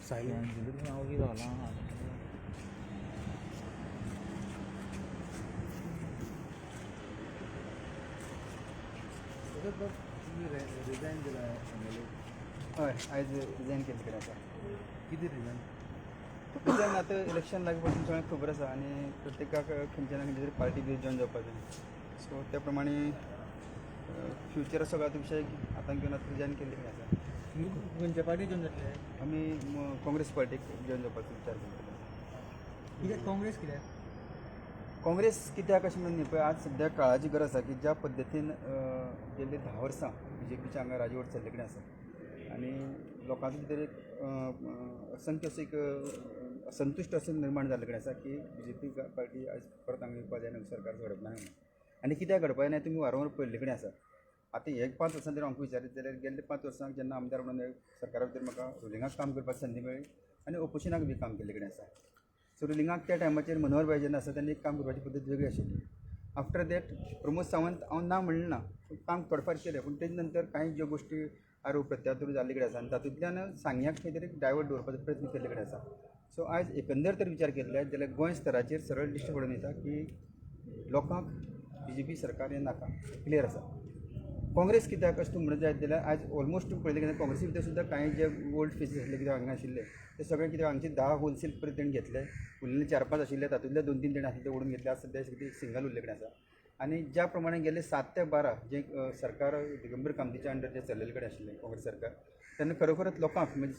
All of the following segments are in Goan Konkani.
सायलेंट ओगी रावला. रिझाईन दिला एम.एल.ए. हय, आयज रिझायन केल्ले कडेन आसा. कितें रिझन? रिझायन आतां इलेक्शन लागीं पासून सगळ्यांक खबर आसा आनी प्रत्येकाक खंयच्या ना खंयच्या तरी पार्टी बी जॉयन जावपाक जाय. सो त्या प्रमाणे फ्युचर सगळो आतां विशय आतां घेवन आतां रिझायन केल्ले कडेन आसा. खंयच्या पार्टी जॉयन जातले? आमी काँग्रेस पार्टीक जॉयन जावपाचो विचार करतले. कित्याक काँग्रेस कित्याक? काँग्रेस कित्याक अशें म्हणून न्ही, पळय आज सद्या काळाची गरज आसा की ज्या पद्दतीन गेल्ली 10 वर्सां बीजेपीच्या हांगा राजवट चल्ले कडेन आसा आनी लोकांचे भितर एक असंख्य असो एक असंतुश्ट असो निर्माण जाल्ले कडेन आसा की बीजेपी पार्टी आयज परत हांगा येवपा जायना, सरकार घडप ना म्हणून. आनी कित्याक घडपा जायना तुमी वारंवार पळयल्ले कडेन आसा. आतां हे 5 वर्सां जर आमकां विचारीत जाल्यार गेल्ले 5 वर्सां जेन्ना आमदार म्हणून सरकारा भितर म्हाका रुलिंगाक काम करपाची संदी मेळ्ळी आनी ओपोजिशनाक बी काम केल्ले कडेन आसा. सो रुलिंगाक त्या टायमाचेर मनोहर भाई जेन्ना आसा तेन्ना एक काम करपाची पद्दत वेगळी आशिल्ली. आफ्टर that Pramod Sawant हांव ना म्हणलें ना, पूण काम थोडेफार केलें, पूण तेजे नंतर कांय ज्यो गोश्टी आरोप प्रत्यारोप जाल्ले कडेन आसा आनी तातूंतल्यान सांग्याक खंय तरी डायवर्ट दवरपाचो प्रयत्न केल्ले कडेन आसा. सो आयज एकंदर तर विचार केल्ले जाल्यार गोंय स्तराचेर सरळ दिश्टी पडून येता की लोकांक बीजेपी सरकार हें नाका, क्लियर आसा. काँग्रेस कित्याक अशें तूं म्हणत जायत जाल्यार आयज ऑलमोस्ट तूं पळयलें कितें काँग्रेसी भितर सुद्दां कांय जे ओल्ड फेसीस आसले कितें हांगा आशिल्ले ते सगळे कितें हांगचे 10 होलसेल परत तेणी घेतले, उरलेले 4-5 आशिल्ले तातूंतले 2-3 जाण आसले ते ओडून घेतले. आज सद्या कितें सिंगल उरले कडेन आसा. आनी ज्या प्रमाणे गेल्ले 7 ते 12 जे सरकार दिगंबर कामतीच्या अंडर जे चल्लेले कडेन आशिल्लें काँग्रेस सरकार, तेन्ना खरोखरच लोकांक म्हणजे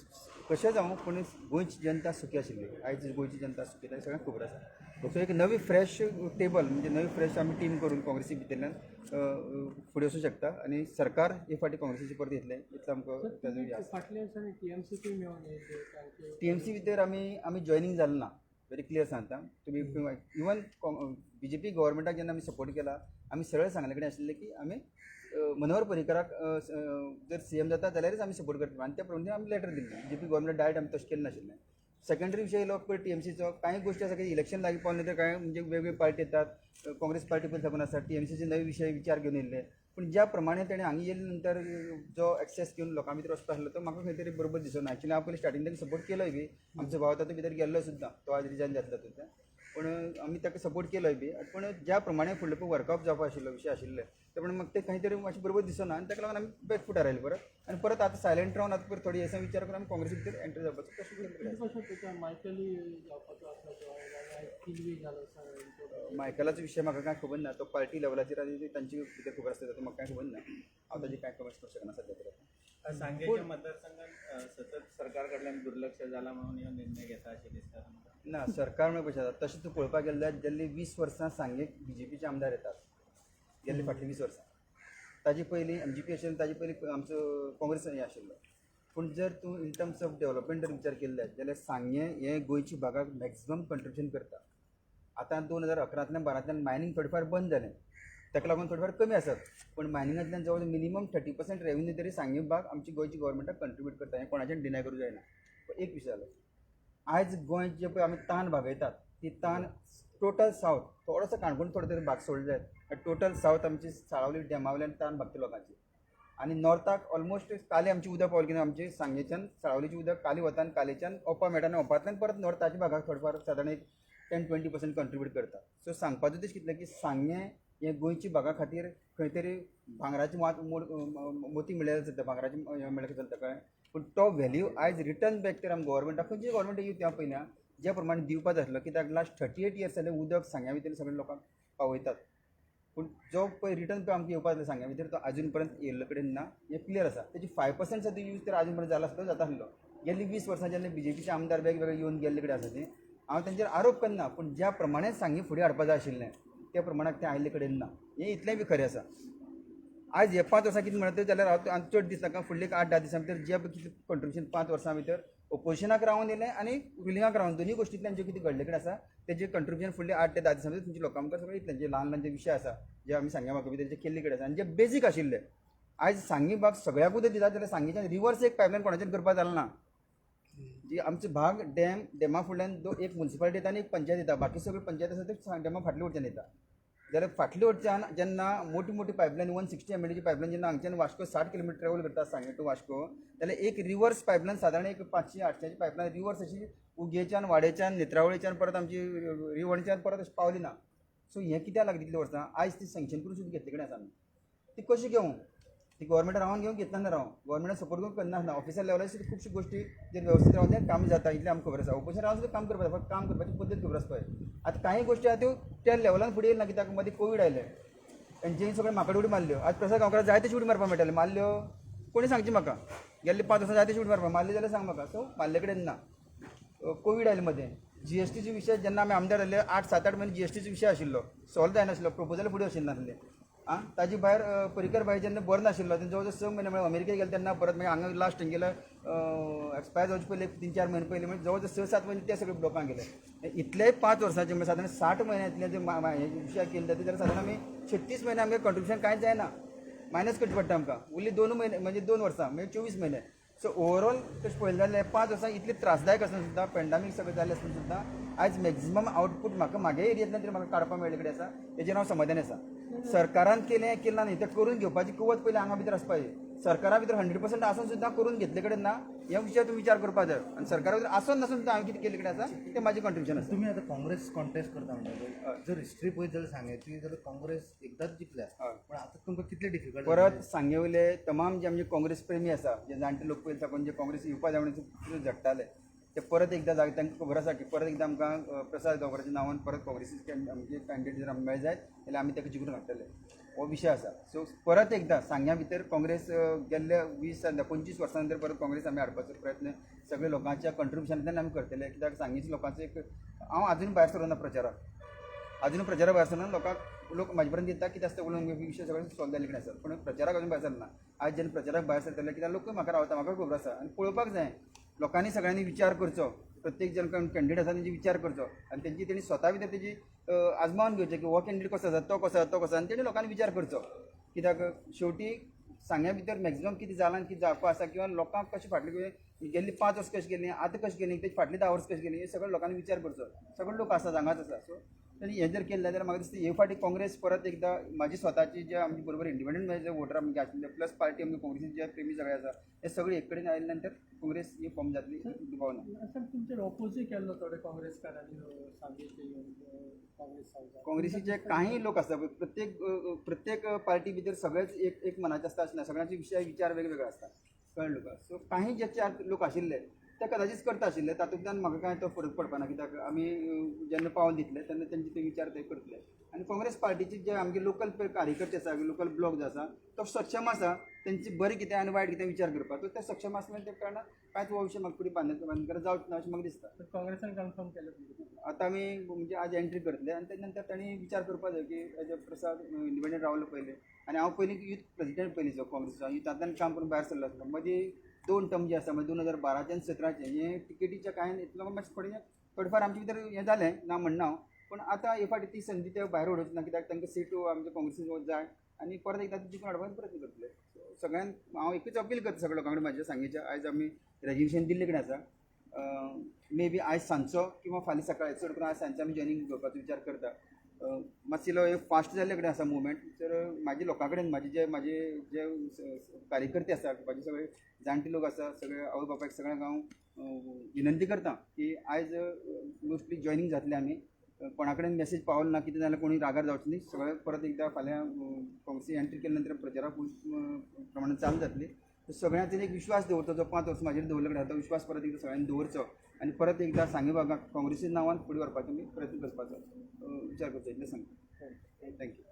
कशें जावं पूण गोंयची जनता सुखी आशिल्ली. आयज गोंयची जनता सुखी तांकां सगळ्यांक खबर आसा. सो एक नवी फ्रेश टेबल म्हणजे नवी फ्रेश आमी टीम करून काँग्रेसी भितरल्यान फुडें वचूं शकता आनी सरकार हे फावटी काँग्रेसीची परत येतलें इतलो आमकां ताजो हे आसा. फाटल्या दिसांनी टीएमसीकूय मेळून येयल्ले तांचे. टीएमसी भितर आमी जॉयनींग जालें ना, व्हेरी क्लियर सांगता. तुमी इवन बीजेपी गव्हर्मेंटाक जेन्ना आमी सपोर्ट केला आमी सरळ सांगले कडेन आशिल्लें की आमी मनोहर पर्रीकराक जर सीएम जाता जाल्यारच आमी सपोर्ट करतले आनी त्या प्रमाणे आमी लेटर दिल्लें. बीजेपी गव्हर्मेंट डायरेक्ट आमी तशें केलें नाशिल्लें. सेकंडरी विशय येयलो पळय टीएमसीचो, कांय गोश्टी आसा की इलेक्शन लागीं पावलें तर कांय म्हणजे वेगवेगळी पार्टी येतात. काँग्रेस पार्टी पयलीं साकून आसा, टीएमसीचे नवे विशय विचार घेवन येयल्ले, पूण ज्या प्रमाणे तेणें हांगा येयले नंतर जो एक्सेस घेवन लोकां भितर वचपा आसलो तो म्हाका खंय तरी बरोबर दिसना. एक्चुअली हांव पयलीं स्टार्टींग ताका सपोर्ट केलोय बी, आमचो भाव तातूंत भितर गेल्लो सुद्दां, तो आज रिजायन जातलो तातूंतल्यान, पूण आमी ताका सपोर्ट केलोय बी. पूण ज्या प्रमाणे फुडले पळय वर्कआउट जावपा आशिल्लो विशय आशिल्ले ते प्रमाणे म्हाका ते खंय तरी मातशें बरोबर दिसना आनी ताका लागून आमी बॅक फुटार आयले परत आनी परत आतां सायलंट रावन आतां परत थोडी हें विचार करून आमी काँग्रेसी भितर एंटर जावपाचो प्रश्न केल्लो. कसो तुका मायकलूय जावपाचो आसलो तो आयज किल्वी जालो सगळ्यांचो. मायकलाचो विशय म्हाका कांय खबर ना, तो पार्टी लेवलाचेर आनी तांची भितर खबर आसता, तातूंत म्हाका कांय खबर ना, हांव ताजेर कांय कमेंट्स करूंक शकना सद्या तरी. सांगेच्या मतदारसंघात सतत सरकार कडल्यान दुर्लक्ष जाला म्हणून हो निर्णय घेता अशें दिसता तुमकां? ना, सरकार म्हणल्यार कशें जाता तशें तूं पळोवपाक गेलें जाल्यार गेल्ली 20 वर्सां सांगेक बीजेपीचे आमदार येतात, गेल्ली फाटलीं 20 वर्सां. ताजे पयलीं एमजीपी आशिल्लें, ताजे पयलीं आमचो काँग्रेस हें आशिल्लो. पूण जर तूं इन टर्म्स ऑफ डेवलपमेंट जर विचार केलो जायत जाल्यार सांगें हें गोंयच्या भागाक मॅक्सिमम कंट्रिब्युशन करता. आतां 2011 12 मायनींग थोडें फार बंद जालें, ताका लागून थोडे फार कमी आसत, पूण मायनिंगांतल्यान जवळ मिनिमम 30% रेवेन्यू तरी सांगें भाग आमची गोंयची गव्हर्मेंटाक कंट्रिब्यूट करता, हें कोणाच्यान डिनाय करूंक जायना. पूण एक विशय जालो, आयज गोंय जे पळय आमी तान भागयतात ती तान टोटल सावथ, थोडोसो काणकोण थोडो तरी भाग सोडलो जायत, टोटल सावथ आमची साळावली डॅमा वयल्यान तान भागता लोकांची. आनी नॉर्थाक ऑलमोस्ट काली आमची उदक पावलें की ना, आमची सांगेच्यान साळावलीचें उदक काली वता आनी कालेच्यान ओपा मेळटा आनी ओपांतल्यान परत नॉर्थाच्या भागाक थोडेफार सादारण एक 10-20% कंट्रिब्यूट करता. सो सांगपाचो उद्देश कितलें की सांगें हें गोंयच्या भागा खातीर खंय तरी भांगराची मात मोती म्हणल्यार चलता, भांगराची हें म्हणल्यार चलता, कळ्ळें. पूण तो व्हॅल्यू आयज रिटर्न बॅक तर आमी गव्हर्मेंटाक खंयची गव्हर्मेंट येवं त्या पयलीं ज्या प्रमाणे दिवपाक जाय आसलो, कित्याक लास्ट 38 इयर्स जाले उदक सांग्या भितर सगळे लोकांक पावयतात, पूण जो पळय रिटर्न पळय आमकां येवपाक जाय सांग्या भितर तो आजून पर्यंत येयल्ले कडेन ना, हें क्लियर आसा. तेजी 5% सुद्दां यूज तर आजून पर्यंत जाला आसलो जाता आसलो. गेल्ली 20 वर्सां जेन्ना बीजेपीचे आमदार वेगवेगळे येवन गेल्ले कडेन आसा ते, हांव तेंचेर आरोप करना, पूण ज्या प्रमाणे सांगें फुडें हाडपा जाय आशिल्लें त्या प्रमाणाक तें आयिल्ले कडेन ना, हें इतलें बी खरें आसा. आयज हे 5 वर्सां कितें म्हणत जाल्यार हांव चड दीस नाका, फुडले 8-10 दिसां भितर जे कितें कंट्रिब्युशन 5 वर्सां भितर ओपोजिशनाक रावन येयलें आनी रुलिंगाक रावन दोनूय गोश्टींतल्यान जें कितें घडलें कडेन आसा तेजें कंट्रिब्युशन फुडले 8 ते 10 दिसां भितर तुमच्या लोकां मुखार सगळें येतलें. जे ल्हान ल्हान जे विशय आसा जे आमी सांग्या भागा भितर जे केल्ले कडेन आसा आनी जे बेजीक आशिल्ले, आयज सांगे भाग सगळ्याक उदक दिता जाल्यार सांगेच्यान रिवर्स एक पायपलायन कोणाच्यान करपाक जालें ना. जी आमचे भाग डॅम, डॅमा फुडल्यान एक मुन्सिपालिटी येता आनी एक पंचायत येता, बाकी सगळ्यो पंचायत आसा त्यो डॅमा फाटल्या वटेच्यान येता. जाल्यार फाटले वटच्यान जेन्ना मोठी मोठी पायपलायन 160 MLची पायपलायन जेन्ना हांगच्यान वास्को 60 किलोमिटर ट्रॅवल करता सांगें टू वास्को, जाल्यार एक रिवर्स पायपलायन सादारण एक 500-800 पायपलायन रिवर्स अशी उगेच्यान वाडेच्यान नेत्रावळीच्यान परत आमची रिवणच्यान परत अशी पावली ना. सो हें कित्याक लागली इतलीं वर्सां आयज ती सँक्शन करून सुद्दां घेतले कडेन आसा आमी. ती कशी घेवं, ती गव्हर्मेंटान रावन घेवंक घेतना राव, गव्हर्मेंटान सपोर्ट करून करना आसना. ऑफिसर लेवलार सुद्दां खुबश्यो गोश्टी जर वेवस्थीत रावन जाल्यार काम जाता इतलें आमकां खबर आसा. ऑपोजिशन रावन सुद्दां काम करपाक जाय, काम करपाची पद्दत खबर आसपा जाय. आतां कांय गोश्टी आहा त्यो त्या लेवलान फुडें येयला ना, कित्याक मदीं कोवीड आयलें, तेंच्यांनी सगळें म्हाका उडी मारल्यो. आज प्रसाद गांवकार जाय तशी उडी मारपाक मेळटाले, मारल्यो कोणी सांगची म्हाका, गेल्ले 5 वर्सां जाय तशी उडी मारपाक मारली जाल्यार सांग म्हाका. सो मारले कडेन ना. कोवीड आयले मदें GSTचो विशय जेन्ना आमी आमदार जाल्ले 8-7-8 म्हयने GSTचो विशय आशिल्लो, सॉल्व जायनाशिल्लो, प्रपोजल फुडें वचून नासलें. आं ताजे भायर परिकर भाई जेन्ना बरो नाशिल्लो तेन्ना जवळ जवळ 6 म्हयने म्हळ्यार अमेरिकेक गेले तेन्ना परत मागीर हांगा लास्ट तेंगेलो एक्सपायर जावचे पयलीं 3-4 म्हयने पयलीं म्हणजे जवळ जवळ 6-7 म्हयने ते सगळे ब्लॉकान गेले. इतलेय 5 वर्सांचे म्हणजे सादारण 60 म्हयन्यांतले जे विशय केले जाता जाल्यार सादारण आमी 36 म्हयने आमगे कंट्रिब्युशन कांयच जायना, मायनस करचें पडटा आमकां. उरली 2 म्हयने म्हणजे 2 वर्सां म्हणजे 24 म्हयने. सो ओवरऑल तशें पळयलें जाल्यार 5 वर्सां इतले त्रासदायक आसून सुद्दां पेंडामीक सगळें जालें आसून सुद्दां आयज मॅक्झिमम आउटपूट म्हाका म्हागे एरियेंतल्यान तरी म्हाका काडपाक मेळ्ळे कडेन आसा, हेजेर हांव समाधानी आसा. सरकारान केलें केलें ना न्ही, तें करून घेवपाची कुवत पयलीं आंगा भितर आसपा जाय. सरकारा भितर 100% आसून सुद्दां करून घेतले कडेन ना हे विशय तुमी विचार करपाक जाय. आनी सरकारा भितर आसून नासून सुद्दां हांवें कितें केल्ले कडेन आसा तें म्हाजें कंट्रिब्युशन आसा. तुमी आतां काँग्रेस कॉन्टेस्ट करता म्हणटा, जर हिस्ट्री पळयत जाल्यार सांगेची जाल्यार काँग्रेस एकदांच जिखल्या, पण आतां तुमकां कितले डिफिकल्ट? परत सांगे वयले तमाम जे आमचे काँग्रेस प्रेमी आसा, जे जाणटे लोक पयलीं साकून जे काँग्रेस येवपा जाय म्हणून झडटाले ते परत एकदां जागे तांकां खबर आसा की परत एकदां आमकां प्रसाद गांवकाराच्या नांवान परत काँग्रेसीचे आमचे कॅन्डिडेट जर आमकां मेळ्ळे जायत जाल्यार आमी ताका जिखून हाडटले, हो विशय आसा. सो परत एकदां सांग्या भितर काँग्रेस गेल्ल्या 20-25 वर्सां नंतर परत काँग्रेस आमी हाडपाचो प्रयत्न सगळे लोकांच्या कंट्रिब्युशनांतल्यान आमी करतले. कित्याक सांगेच्या लोकांचो एक हांव आजून भायर सरना प्रचाराक, अजून प्रचाराक भायर सरना, लोकांक लोक म्हाजे पर्यंत येता कितें आसता उलोवन विशय सगळे सॉल्व जाल्ले कडेन आसा, पूण प्रचाराक अजून भायर सरना. आयज जेन्ना प्रचाराक भायर सरतले कित्याक लोकूय म्हाका रावता, म्हाका खबर आसा आनी पळोवपाक जाय. लोकांनी सगळ्यांनी विचार करचो, प्रत्येक जण कॅन्डिडेट आसा तेंची विचार करचो आनी तेंची तेणी स्वता भितर तेजी आजमावन घेवचें की हो कॅन्डिडेट कसो आसा, तो कसो आसा, तो कसो आसा, आनी तेणी लोकांनी विचार करचो. कित्याक शेवटी सांग्या भितर मॅक्झिमम कितें जालां कितें जावपा आसा किंवा लोकांक कशें फाटली गेल्ली 5 वर्सां कशी गेली, आतां कशी गेली, तेजी फाटली 10 वर्सां कशी गेली, हे सगळे लोकांनी विचार करचो. सगळे लोक आसा हांगाच आसा. सो तेणी हें जर केलें जाल्यार म्हाका दिसता हे फावटी काँग्रेस परत एकदां म्हाजी स्वताची जे आमचे बरोबर इंडिपेंडंट जे वोटर आमगे आशिल्ले प्लस पार्टी आमगे काँग्रेसीचे जे प्रेमी सगळे आसा हे सगळे एक कडेन आयले नंतर काँग्रेस ही फॉर्म जातली दुबाव ना. सर तुमचेर ऑपोजूय केल्लो थोडे काँग्रेसकारांनी सांगेचे काँग्रेस हावजान. काँग्रेसीचे काही लोक आसता, प्रत्येक प्रत्येक पार्टी भितर सगळेच एक एक मनाचे आसता अशें ना, सगळ्यांचे विशय विचार वेगवेगळे आसता, कळ्ळें तुका. सो काही जे 4 लोक आशिल्ले ते कदाचीत करता आशिल्ले, तातूंतल्यान म्हाका कांय तो फरक पडपा ना, कित्याक आमी जेन्ना पावल दितले तेन्ना तेंचे ते विचार ते करतले. आनी काँग्रेस पार्टीचे जे आमगे लोकल कार्यकर्ते आसा, लोकल ब्लॉक जो आसा तो सक्षम आसा तेंचे बरें कितें आनी वायट कितें विचार करपाक, तो ते सक्षम आसल्यान त्या कारणान कांयच हो विशय म्हाका फुडें बांदकर जावचो ना अशें म्हाका दिसता. काँग्रेसान कन्फर्म केलें तुमचें? आतां आमी म्हणजे आज एंट्री करतले आनी तेजे नंतर तांणी विचार करपाक जाय की एज अ प्रसाद इंडिपेंडंट रावलो पयलें, आनी हांव पयलीं यूथ प्रेजिडेंट पयलींचो काँग्रेसीचो, युथांतल्यान काम करून भायर सरलो आसलो. मदीं 2 टर्म जे आसा म्हणजे 2012 आनी 17 हे टिकेटीच्या कांय इतलो मातशें थोडें थोडेफार आमचे भितर हें जालें ना म्हणना हांव, पूण आतां हे फावटी ती संदी ते भायर उडोवची ना, कित्याक तांकां सीट आमच्या काँग्रेसीन जाय आनी परत एकदां जिखून हाडपाचो प्रयत्न करतले. सो सगळ्यांक हांव एकूच अपील करता सगळ्या लोकां कडेन म्हाज्या सांगेच्या, आयज आमी रेजिग्नेशन दिल्ले कडेन आसा, मे बी आयज सांजचो किंवा फाल्यां सकाळी, चड करून आयज सांजचो आमी जॉयनींग घेवपाचो विचार करता. मातसो इल्लो फास्ट जाल्ले कडेन आसा मुवमेंट, तर म्हाजे लोकां कडेन म्हाजे जे म्हाजे जे कार्यकर्ते आसा, म्हाजे सगळे जाणटे लोक आसा, सगळे आवय बापायक सगळ्यांक हांव विनंती करता की आयज मोस्टली जॉयनींग जातलें आमी, कोणा कडेन मॅसेज पावलो ना कितें जाल्यार कोणी रागार जावचो न्ही. सगळें परत एकदां फाल्यां काँग्रेसी एंट्री केले नंतर प्रचाराक फूल प्रमाणान चालू जातली. सगळ्यांचेर एक विश्वास दवरचो, जो 5 वर्सां म्हाजेर दवरले कडेन तो विश्वास परत एकदां सगळ्यांनी दवरचो आनी परत एकदां सांगे भागाक काँग्रेसी नांवान फुडें व्हरपाचो आमी प्रयत्न करपाचो विचार करचो, इतलें सांगता. Thank you.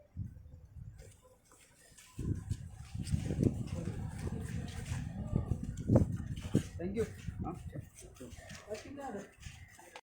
Thank you.